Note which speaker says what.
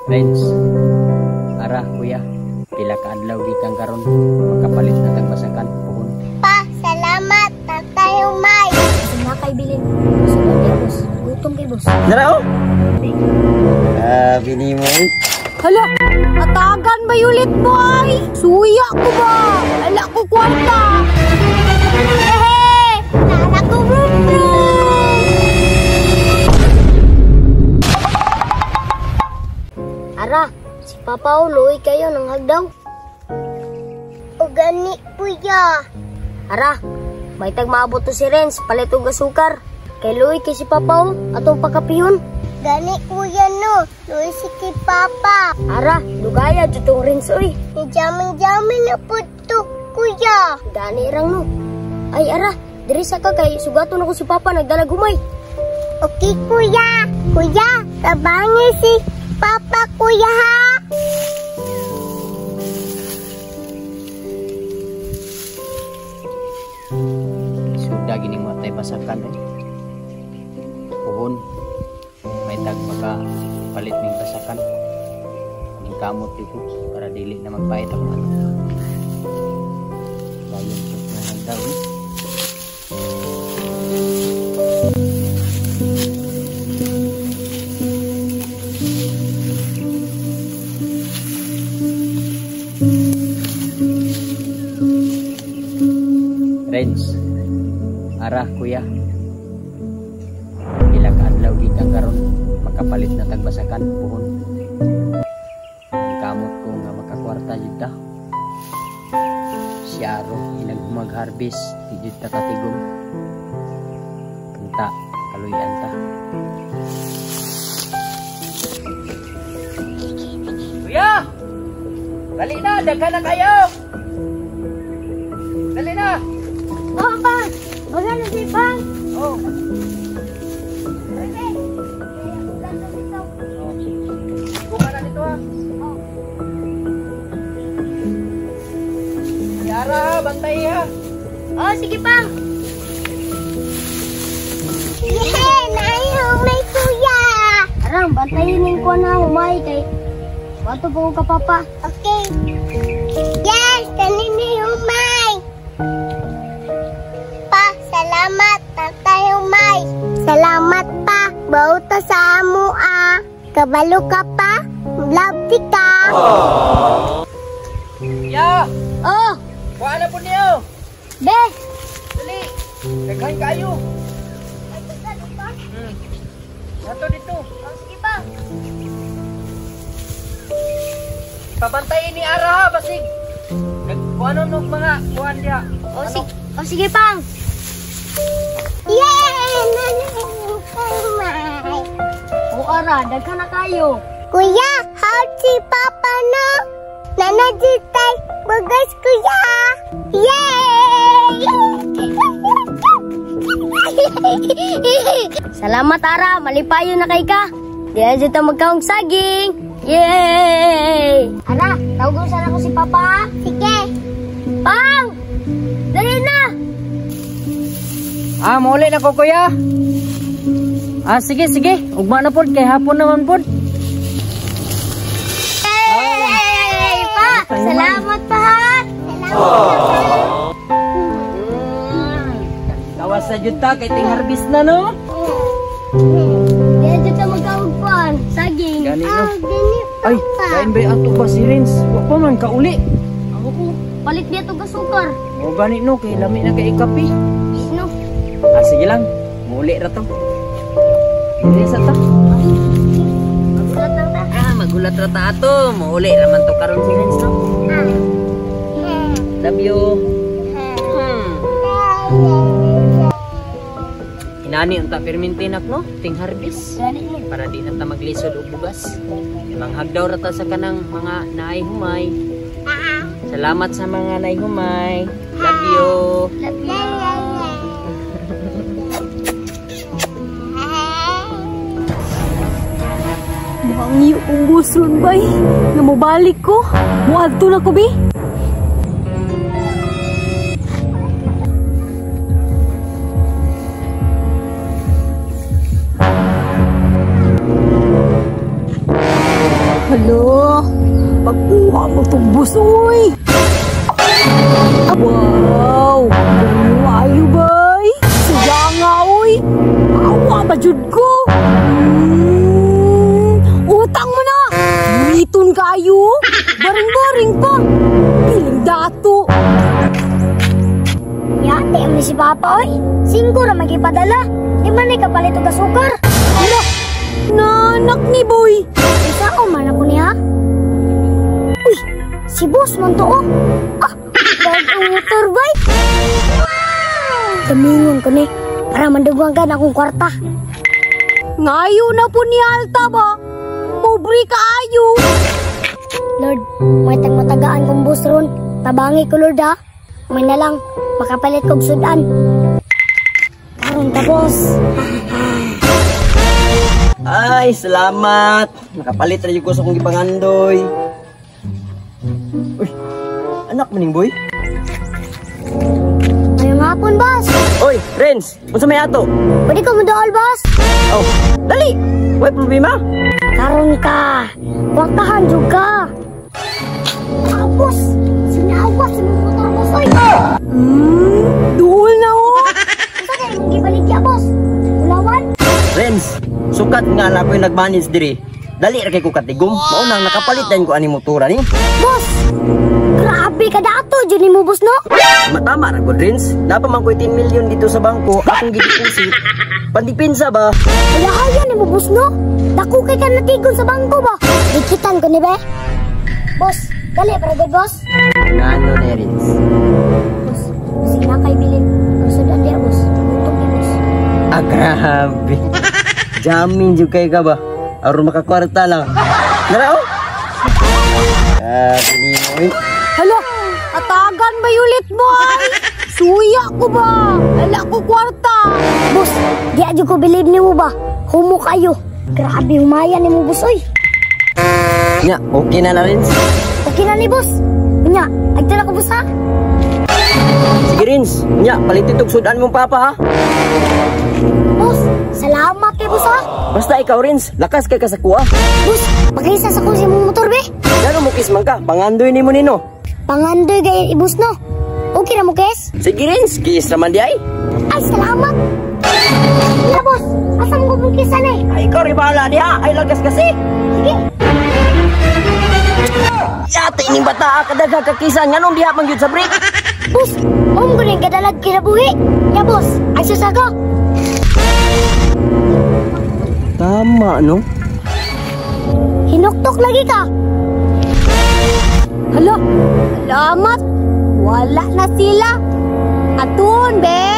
Speaker 1: Friends, ara kuya, pila ka adlaw gikan karon makapalit na tag basakan puhon.
Speaker 2: Pa, salamat. Tatay humay.
Speaker 3: Sina kay bilin. Sulat kay boss. Gutom kay boss.
Speaker 4: Dara oh. Ah, bini mo eh.
Speaker 3: Hala, atagan ba yulit mo ay? Suya ko ba? Ala ko kwarta.
Speaker 2: Hehe! Nala ko brum brum!
Speaker 3: Ara, si Papa uloy kayo nang hagdaw.
Speaker 2: O gani kuya.
Speaker 3: Ara, may tag maabot to si Renz, palit og asukar. Kay luoy kay si Papa o, atong pakapiyon.
Speaker 2: Gani kuya no, luoy si kay Papa.
Speaker 3: Ara, lugaya jud tong Renz oy.
Speaker 2: Ni jamin-jamin na po to kuya.
Speaker 3: Gani rang no. Ay ara, diri sa ka kay sugaton ako si Papa nagdala gumay.
Speaker 2: Okay kuya. Kuya, tabangi si Papa kuya ha.
Speaker 1: Suda gini mo atay basakan eh. Puhon, may tag maka palit ning basakan. Ning kamot ko para dili na magpahit ako ano. Dayon jud na hagdaw eh. Renz, ara kuya, pila ka adlaw gikan karon makapalit na tag basakan puhon. Kamot ko nga makakwarta jud ta. Si Aro inag mag-harvest di jud ta katigom. Unta kaluyan ta.
Speaker 4: Kuya! Dali na, daghan na kayo. Dali na.
Speaker 3: Oh, Pang! Wala na si Pang!
Speaker 4: Oh. Buka na dito ha. Yara ha, bantay ha.
Speaker 3: Oh, sige Pang!
Speaker 2: Yehe! Naay humay kuya.
Speaker 3: Arang, bantayin ning ko na humay kay wato po ka papa.
Speaker 2: Okay. Yes, kani ni humay. Pa, salamat tatay humay. Salamat pa, bauta sa amo ah. Kabalo ka pa, love di ka.
Speaker 4: Ya!
Speaker 3: Oh!
Speaker 4: Kuha na po niyo.
Speaker 3: Be!
Speaker 4: Dali! Daghan kayo.
Speaker 3: Ay, daghan pa.
Speaker 4: Ato dito.
Speaker 3: Oh, sige pa.
Speaker 4: Ipabantayin ni Ara ha, basig. Nagkuhanon og mga kuhan diha.
Speaker 3: Oh, sige, oh, sige Pang.
Speaker 2: Yay!
Speaker 3: O Ara, daghan na kayo.
Speaker 2: Kuya, how si Papa no? Nanaditay, bugas kuya. Yay!
Speaker 3: Salamat Ara, malipayo na kay ka. Di na dito magkaong saging. Yay! Ara, tawagan sana ko si Papa.
Speaker 2: Sige.
Speaker 3: Pang! Dali na!
Speaker 4: Ah, mauli na ko kuya. Ah, sige, sige. Ugma na pod, kay hapon naman pod.
Speaker 3: Yay! Pa! Salamat pa ha!
Speaker 2: Salamat.
Speaker 4: Gawas sa jud ta kay ting harvest na no.
Speaker 3: Di na dito magkaong kuan, saging.
Speaker 4: Gani no.
Speaker 2: Ah, gani
Speaker 4: Ay,
Speaker 2: Papa.
Speaker 4: lain ba ato ba si Renz? Wa pa man kauli.
Speaker 3: Ako ko, palit niya itong kasukar.
Speaker 4: O gani no, kay lami na kay ikapi.
Speaker 3: No.
Speaker 4: Ah, sige lang. Muuli ra to. Dili sa ta.
Speaker 3: Magulat lang ta.
Speaker 4: Ah, magulat ra ta ato. Muuli ra man to karon si Renz no. Love you. Inani unta permintinak no, ting harvest.
Speaker 3: Gani no.
Speaker 4: Para di na ta maglisod og bugas. Manghagdaw ra ta sa kanang mga naay humay. Salamat sa mga naay humay. Love you.
Speaker 3: Love you.
Speaker 5: Muhangyo kong busron bay. Nga mobalik ko. Muadto na ko bi. Hala, pagkuha mo tong bus, uy. Wow, ganyo ayo, bay. Siya nga, uy. Awa ba jud ko? Utang mo na. Luiton kayo. Baring-baring pa. Piling dato.
Speaker 3: Yate ang ni si Papa oy. Singko ra magipadala. Di man ni kapalit og asukar.
Speaker 5: Hala, nanak ni boy.
Speaker 3: Isa man ako niya. Uy, si boss man to oh. Ah, bagong motor bay. Damingon ko ni para mandugwangan akong kwarta.
Speaker 5: Ngayo na po ni Alta ba? Pobre kaayo.
Speaker 3: Lord, may tagmatagaan kong boss ron. Tabangi ko, Lord, ha. May na lang, makapalit kog sudan. Karon ta, boss.
Speaker 6: Ay, salamat. Nakapalit ra jud ko sa akong gipangandoy. Uy, anak maning boy.
Speaker 3: Ngayong hapon, boss.
Speaker 6: Oy, Renz, unsa may ato?
Speaker 3: Pwede ko modool, boss.
Speaker 6: Oh, dali. Way problema.
Speaker 3: Karon ka. Kwartahan jud ka. Ah, boss. Sinawas sa mga motor, boss, oy.
Speaker 5: Duol na oh.
Speaker 3: Unsa kay imong gibaligya, boss? Ulawan?
Speaker 6: Renz, sukat nga na ako'y nag-manage diri. Dali ra kay ko katigom. Mao nang nakapalit din ko ani motora ni.
Speaker 3: Boss, grabe ka dato jud nimo, boss, no?
Speaker 6: Matama ra gud, Renz. Napa man ko'y 10 million dito sa bangko, akong gideposit. Pandipinsa ba?
Speaker 3: Kaya nimo, boss, no? Dako kay ka natigon sa bangko ba? Dikitan ko ni be. Boss, dali para gud, boss.
Speaker 6: Ngano na, Renz?
Speaker 3: Boss, kasi na kay bilin. Ang sudan diya, boss. Gutom ni boss.
Speaker 6: Ah, grabe. Jamin jud kay ka ba? Aron makakwarta lang. Nara oh. Ah, mo eh.
Speaker 5: Hala, atagan ba ulit, boy? Suya ko ba? Ala ko kwarta.
Speaker 3: Boss, di adyo ko believe nimo ba? Humo kayo. Grabe humaya nimo, boss, oy.
Speaker 6: Nya, okay na na, Renz.
Speaker 3: Okay na ni boss. Nya, agta na ko, boss, ha.
Speaker 6: Sige, Renz. Nya, palit itong sudan mong papa ha.
Speaker 3: Boss, salamat kay boss ha.
Speaker 6: Basta ikaw, Renz, lakas kay kasakuha.
Speaker 3: Boss, pakisa sa ko si mong motor be.
Speaker 6: Gano mo kiss man ka, pangandoy nimo nino.
Speaker 3: Pangandoy gay ibus no. Okay na mo kiss?
Speaker 6: Sige, Renz, kiss naman di ay.
Speaker 3: Ay, salamat. Ya, boss, asa mo kong kisan eh?
Speaker 6: Ay, ikaw rin bahala diha. Ay, lagas kasi.
Speaker 3: Sige.
Speaker 6: Yate ining bata kadaga kakisan nganong diha man gyud sa break.
Speaker 3: Boss, om ko rin kadalag kinabuhi. Ya, boss, ay susago.
Speaker 6: Tama no.
Speaker 3: Hinuktok lagi ka.
Speaker 5: Hala, salamat. Wala na sila. Atun, be.